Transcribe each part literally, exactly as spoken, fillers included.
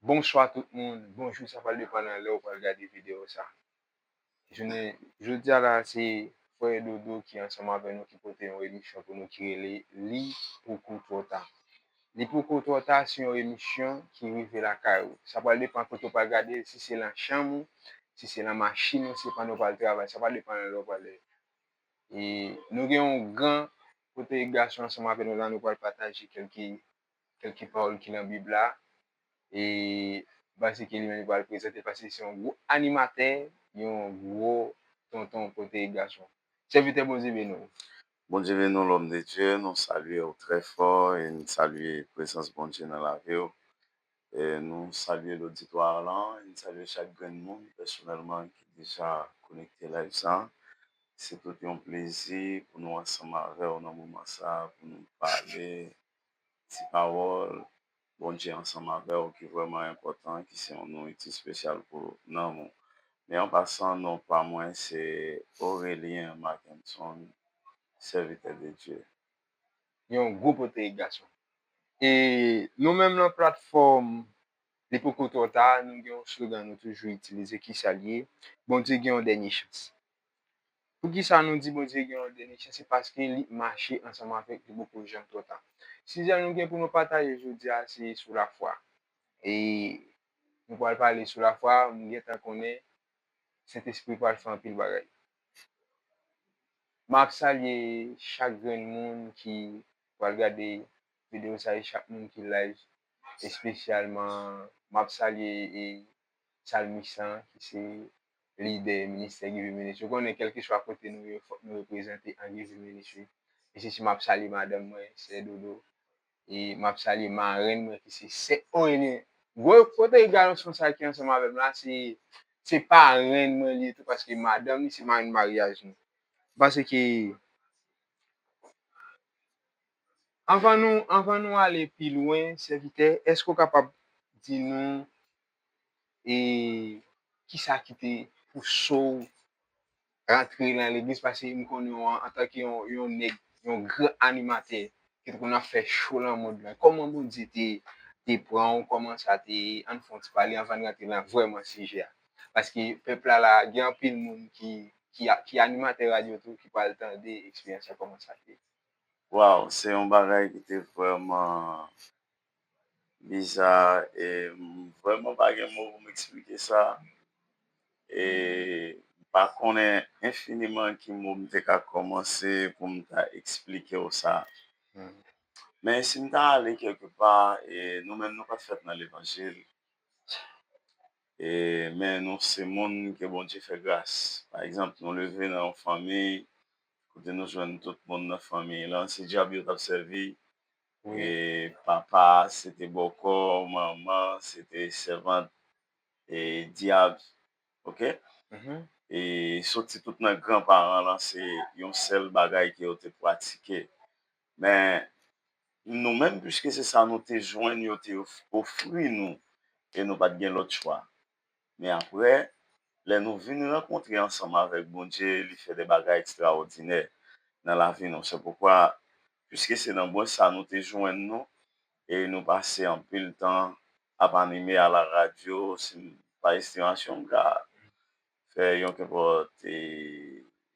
Bonswa tout moun, bonjou, sa pral depann nan lè w pral gade videyo sa. Jounen jodi a la, se frè Dodo ki ansanm avè nou, ki pote yon emisyon pou nou ki rele Li poko twò ta. Li poko twò ta se yon emisyon ki rive lakay ou. Sa pral depann kote w pral gade, si se nan chanm ou, si se nan machin ou, se pandan w pral travay, sa pral depann nan lè w pral leve. E nou gen yon gran kote gason ansanm avè nou la, nou pral pataje kèlke, kèlke pawòl ki nan Bib la. E paske li menm li pral prezante, paske se yon gwo animatè, yon gwo tonton kote gason. Sèvitè, Bondye beni w. Bondye beni w, lòm de Dye. Nou salye w trè fò e n salye prezans Bondye nan lavi w. E nou salye loditwa lan, e n salye chak grenn moun pèsonèlman ki deja konekte live sa. Se tout yon plezi pou nou ansanm avè w nan moman sa, pou nou pale ti pawòl Bondye ansanm avè w ki vrèman enpòtan, ki se yon nouriti espesyal pou nanm ou. Men an pasan, non pa mwen se Aurélien Mackenson, sèvitè de Dye. Yon gwo pote gason. E nou menm nan platfòm Li poko twò ta, nou gen yon slogan nou toujou itilize, ki sa l ye? Bondye gen yon dènye chans. Poukisa nou di Bondye gen yon dènye chans? Se paske li mache ansanm avèk li, poko janm twò ta. Sijè nou gen pou nou pataje jodi a, se sou lafwa. E nou pral pale sou lafwa, m gentan konnen Sentespri pral fè anpil bagay. M ap salye chak grenn moun ki pral gade videyo sa e chak moun ki live, espesyalman, m ap salye e salmis lan, ki se lidè ministè Giving Ministry. Ou konnen, kèlkeswa kote nou ye, fòk nou reprezante an Giving Ministry. E se si m ap salye madanm mwen, sè Dodo. E m ap salye marenn mwen, ki se sè Aurélien. Gwo kote gason sa ki ansanm avè m la, se, se parenn mwen li ye tou, paske madanm li se marenn maryaj nou. Paske, anvan nou, anvan nou ale pi lwen, sèvitè, èske w kapab di nou e kisa ki te pouse w rantre nan legliz? Paske m konnen w antanke yon, yon nèg, yon gran animatè ki te konn ap fè cho nan mond lan. Kòman Bondye te, te pran w? Kòman sa te ye? Ann fè yon ti pale anvan n rantre nan vrèman sijè a. Paske pèp la, la, gen anpil moun ki, ki, ki animatè radyo tou, ki pral tande eksperyans la, kòman sa te ye. Waw, se yon bagay ki te vrèman biza e m vrèman pa gen mo pou m eksplike sa. E m pa konnen enfiniman ki mo m te ka kòmanse pou m ta eksplike w sa. Men si m ta ale kèlkepa, e nou menm nou pa t fèt nan levanjil. E, men nou se moun ke Bondye fè gras. Pa egzanp, nou leve nan yon fanmi kote nou jwenn tout moun nan fanmi lan se dyab yo t ap sèvi. E papa se te bòkò, manman se te sèvant e dyab. Oke? E soti tout nan granparan lan se yon sèl bagay ke yo te pratike. Men nou menm, piske se sa nou te jwenn, yo te of- ofri nou, e nou pa t gen lòt chwa. Men apre, lè nou vin rankontre ansanm avèk Bondye, li fè de bagay ekstraòdinè nan lavi nou. Se poukwa, piske se nan bwen sa nou te jwenn nou, e nou pase anpil tan ap anime a la radyo, si m pa estimasyon, m ka fè yon kenpòt e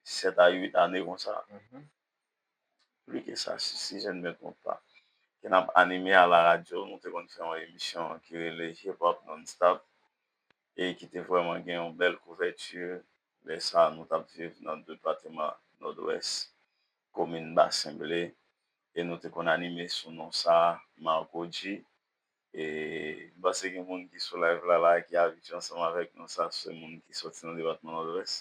sèt a uit ane konsa. Plis ke sa, si, si je ne me trompe pas. Ke n ap anime a la radyo, nou te konn fè yon emisyon ki rele Hip Hop Non Stop, e ki te vrèman gen yon bèl kouvèti. Lè sa, nou t ap viv nan depatman Nòdwès, komin Basen Ble, e nou te konn anime sou non sa, Marco G. E m panse gen moun ki sou live la, la, ki abitye ansanm avèk nou, sa se moun ki soti nan depatman Nòdwès.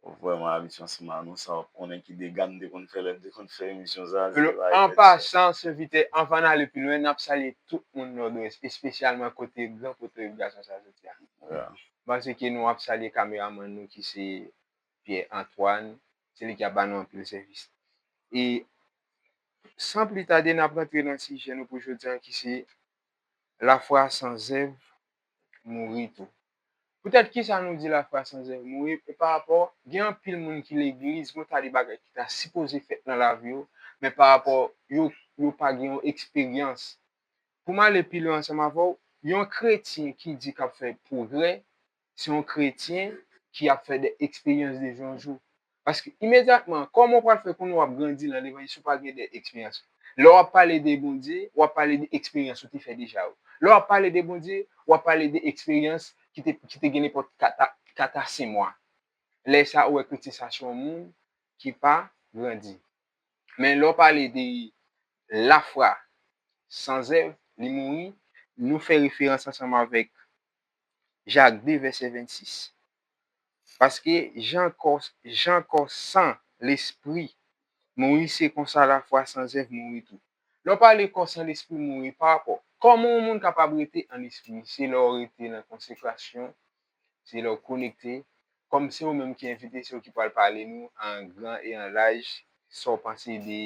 Ou vrèman abitye ansanm ak nou, sa w ap konnen ki dega m te konn fè lè m te konn fè emisyon sa. An pasan, sèvitè, anvan n ale pi lwen, n ap salye tout moun Nòdwès, espesyalman kote gran pote gason sa soti a. M panse ke nou ap salye kameramann nou ki se Pierre Antoine, se li ki ap ba nou anpil sèvis. E san pli tade, n ap rantre nan sijè nou pou jodi a, ki se lafwa san zèv mouri tou. Poutèt kisa nou di lafwa san zèv mouri? E pa rapò, gen anpil moun ki legliz, gon ta de bagay ki ta sipoze fèt nan lavi yo, men pa rapò yo, yo pa gen yon eksperyans. Pou m ale pi lwen ansanm avè w, Yon kretyen ki di k ap fè pwogrè, se yon kretyen ki ap fè de eksperyans de jou an jou. Paske imedyatman, kòman w pral fè konnen w ap grandi nan levanjil si w pa gen de eksperyans? Lè w ap pale de Bondye, w ap pale de eksperyans ou te fè deja yo. Lè w ap pale de Bondye, w ap pale de eksperyans ki te, ki te gen nenpòt kat a, kat a senk mwa. Lè sa a, ou wè kretyen sa se yon moun ki pa grandi. Men lè w pale de lafwa san zèv, li mouri, nou fè referans ansanm avèk Jak de, vèsè vennsis. Paske jan kò, jan kò san lespri mouri, se konsa lafwa san zèv mouri tou. Lè w pale kò san lespri mouri, pa rapò, kòman yon moun kapab rete an lespri? Se lè w rete nan konsekrasyon, se lè w konekte. Kòm se ou menm ki envite, se ou ki pral pale nou an gran e an laj, sa w panse de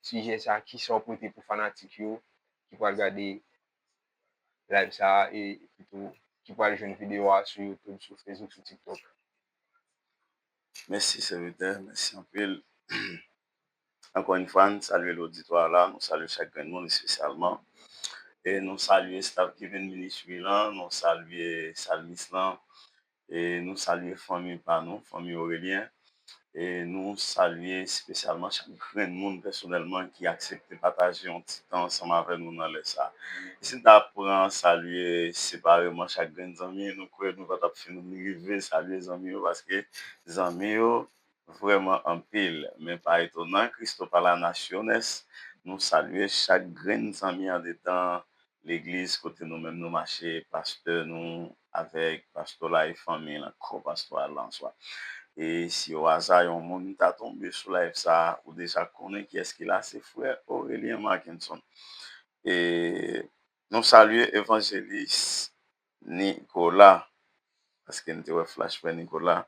sijè sa, kisa w pote pou fanatik yo ki pral gade live sa a e epi tou ki pral jwenn videyo a sou YouTube, sou Facebook, sou TikTok. Mèsi, sèvitè. Mèsi anpil. Ankò yon fwa, n salye loditwa la, nou salye chak grenn moun espesyalman. E nou salye staff Giving Ministry lan, nou salye salmis lan, e nou salye fanmi pa nou, fanmi Orelyen. E nou salye espesyalman chak grenn moun pèsonèlman ki aksepte pataje yon ti tan ansanm avè nou nan lè sa a. E si n ta pran salye separeman chak grenn zanmi, nou kwè nou pa t ap fin rive salye zanmi yo, paske zanmi yo vrèman anpil. Men pa etonan, Cristo para Naciones, nou salye chak grenn zanmi andedan legliz kote nou menm nou mache, pastè nou avèk pastè la e fanmi l, kò pastoral la answa. E si o aza yon moun ta tonbe sou live sa a, ou deja konnen kiyès ki la, se frè Aurelien Marckenson. E nou salye evanjelis Nicolas, paske n te wè flash frè Nicolas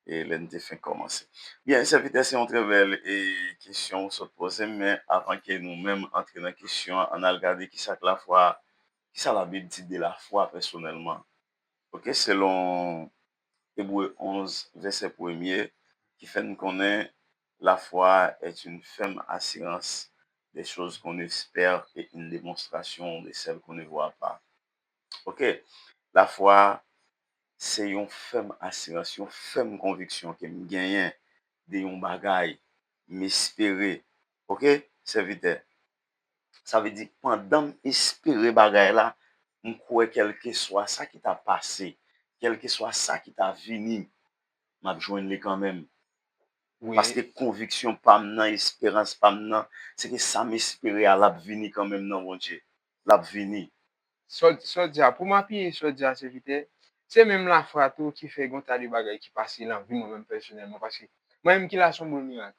e lè n te fenk kòmanse. Byen, sèvitè, se yon trè bèl e kesyon ou sot poze m, men avan ke nou menm antre nan kesyon an, ann al gade kisa k lafwa, kisa Labib di de lafwa pèsonèlman. Oke, selon Ebre onz, vèsè premye, ki fè n konnen, la foi est une ferme assurance des choses qu'on espère et une démonstration de celles qu'on ne voit pas. Oke, lafwa se yon fèm asirans, yon fèm konviksyon ke m genyen de yon bagay, m espere. Oke, sèvitè? Sa vle di, pandan m espere bagay la, m kwè kèlkeswa sa ki ta pase, kèlkeswa sa ki ta vini, m ap jwenn li kanmenm. Paske konviksyon pa m nan, esperans pa m nan, se ke sa m espere a, l ap vini kanmenm nan Bondye. L ap vini. Sa w di a, pou m apiye sa w di a, sèvitè, se menm lafwa tou ki fè gen yon ta de bagay ki pase nan vi mwen menm pèsonèlman, paske mwen menm ki la se yon bon mirak.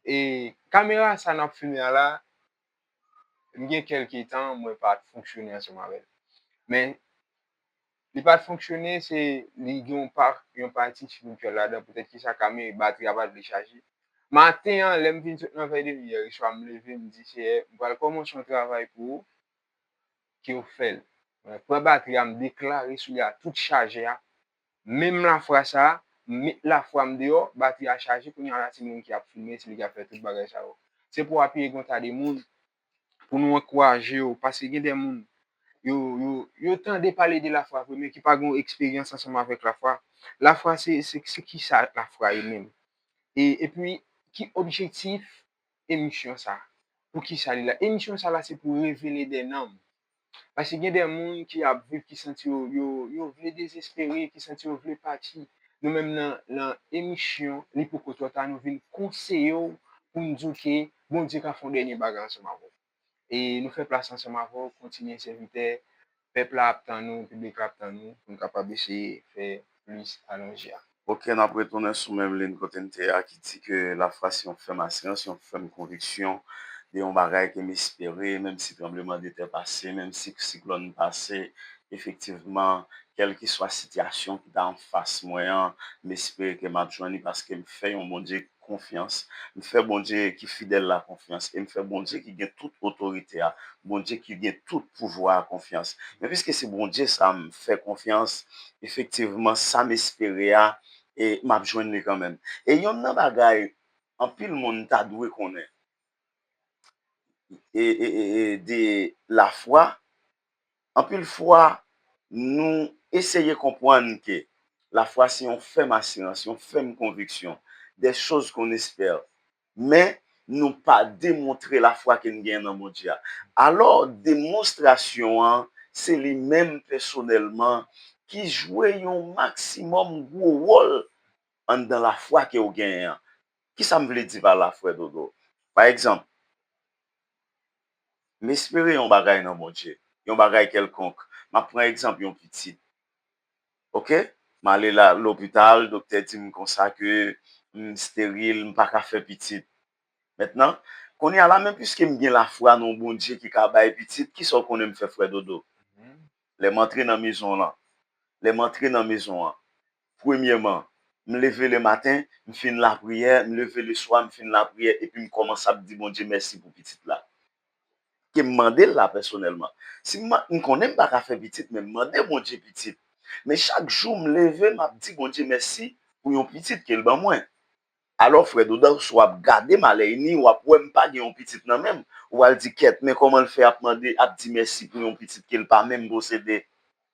E kamera sa n ap filme a la, m gen kèlke tan mwen pa t fonksyone ansanm avè l. Men li pa t fonksyone, se li gen yon pa, yon pati espirityèl ladan, poutèt ki sa kame batri a pa t vle chaje. Maten an, lè m vin sot nan vèy de priyè, yèswa m leve, m di, Seyè, m pral kòmanse yon travay pou ou, ke w fè l. Mwen pran batri a, m deklare sou li a tout chaje a. Menm lafwa sa a, m met lafwa m deyò, batri a chaje, kounye a la se moun ki ap filme, se li k ap fè tout bagay sa yo. Se pou w apiye gen yon ta de moun, pou nou ankouraje yo, paske gen de moun, yo, yo, yo tande pale de lafwa vre, men ki pa gen yon eksperyans ansanm avèk lafwa. Lafwa se, se, se kisa lafwa ye menm? E, epi, ki objektif emisyon sa? Poukisa li la? Emisyon sa la se pou revele de nanm. Paske gen de moun ki ap viv, ki santi yo, yo, yo vle dezespere, ki santi yo vle pati. Nou menm nan, nan emisyon Li poko twò ta, nou vin konseye w pou n di w ke Bondye ka fè yon dènye bagay ansanm avè w. E nou fè plas ansanm avè w, kontinye sèvitè. Pèp la ap tann ou, piblik la ap tann ou, pou n kapab eseye fè plis alonje a. Oke, n ap retounen sou menm liy kote n te a, ki di ke lafwa se yon fèm asirans, yon fèm konviksyon de yon bagay ke m espere, menm si tranblemanntè pase, menm si siklòn pase, efektivman, kèlkeswa sitiyasyon ki ta anfas mwen an, m espere ke m ap jwenn li paske m fè yon Bondye konfyans. M fè Bondye ki fidèl la konfyans. E m fè Bondye ki gen tout otorite a, Bondye ki gen tout pouvwa a konfyans. Men piske se Bondye sa a m fè konfyans, efektivman, sa m espere a, e m ap jwenn li kanmenm. E yonn nan bagay anpil moun ta dwe konnen e, e, e, e de lafwa, Anpil fwa, nou eseye konprann ke lafwa se yon fèm asirans, yon fèm konviksyon, des choses qu'on espère. Men, nou pa demontre lafwa ke n genyen nan Bondye a. Alò, demonstrasyon an, se li menm pèsonèlman ki jwe yon maksimòm gwo wòl anndan lafwa ke w genyen an. Kisa m vle di pa la, frè Dodo? Pa egzanp, m espere yon bagay nan Bondye, yon bagay kèlkonk. M ap pran egzanp yon pitit. Oke? M ale la, lopital, doktè di m konsa ke m esteril, m pa ka fè pitit. Mentnan, kounye a la, men piske m gen lafwa nan yon Bondye ki ka bay pitit, kisa w konnen m fè, frè Dodo? Lè m antre nan mezon lan, lè m antre nan mezon an, premyèman, m leve lematen, m fin lapriyè, m leve leswa, m fin lapriyè, epi m kòmanse ap di Bondye mèsi pou pitit la. Ke m mande l la pèsonèlman. Si m, m konnen m pa ka fè pitit, men m mande Bondye pitit. Men chak jou m leve, m ap di Bondye mèsi pou yon pitit ke l ban mwen. Alò, frè Dodo, si w ap gade m alèyini, w ap wè m pa gen yon pitit nan men m. Ou pral di, kèt, men kòman l fè ap mande, ap di mèsi pou yon pitit ke l pa menm posede?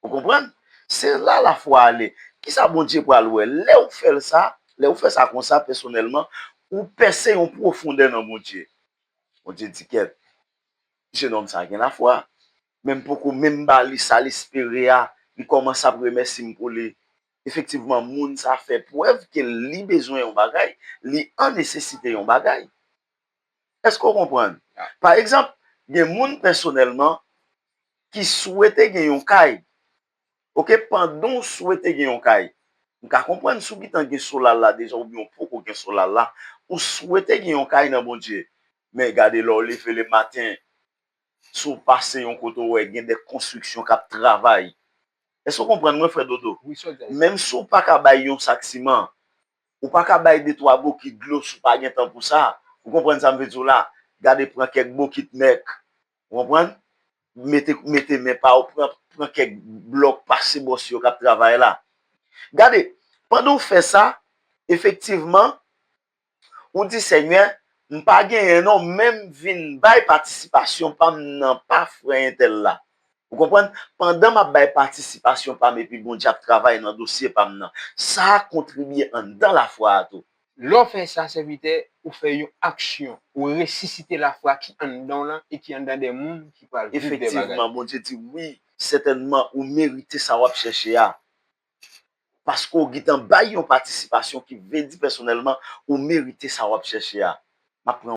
Ou konprann? Se la lafwa ale. Kisa Bondye pral wè? Lè ou fè l sa, lè ou fè sa konsa, pèsonèlman, ou pèse yon pwofondè nan Bondye. Bondye di, kèt, jenòm sa gen lafwa. Men m poko menm ba li sa l espere a, li kòmanse ap remèsye m pou li. Efektivman, moun sa fè prèv ke li bezwen yon bagay, li an nesesite yon bagay. Èske w konprann? Pa egzanp, gen moun pèsonèlman ki swete gen yon kay. Oke, pandan w swete gen yon kay, m ka konprann si w gentan gen solal la deja oubyen w poko gen solal la, ou swete gen yon kay nan Bondye. Men gade lè w leve lematen, si w pase yon kote w wè gen de konstriksyon k ap travay. Èske w konprann mwen, frè Dodo? Menm si w pa ka bay yon sak siman, ou pa ka bay de twa bokit dlo si w pa gen tan pou sa. Ou konprann sa m vle di w la? Gade, pran kèk bokit mèk. Ou konprann? Mete, mete men pa w, pran, pran kèk blòk, pase bò si yo k ap travay la. Gade, pandan w fè sa, efektivman, ou di, Senyè, m pa genyen non, men m vin bay patisipasyon pa m nan pa frè entèl la. Ou konprann? Pandan m ap bay patisipasyon pa m epi Bondye ap travay nan dosye pa m nan, sa a kontribye anndan lafwa a tou. Lè w fè sa, sèvitè, ou fè yon aksyon, ou resisite lafwa ki anndan w lan e ki anndan de moun ki pral viv de bagay. Efektivman, Bondye di, wi, sètènman, ou merite sa w ap chèche a. Paske w gentan bay yon patisipasyon ki vle di pèsonèlman, ou merite sa w ap chèche a. M ap pran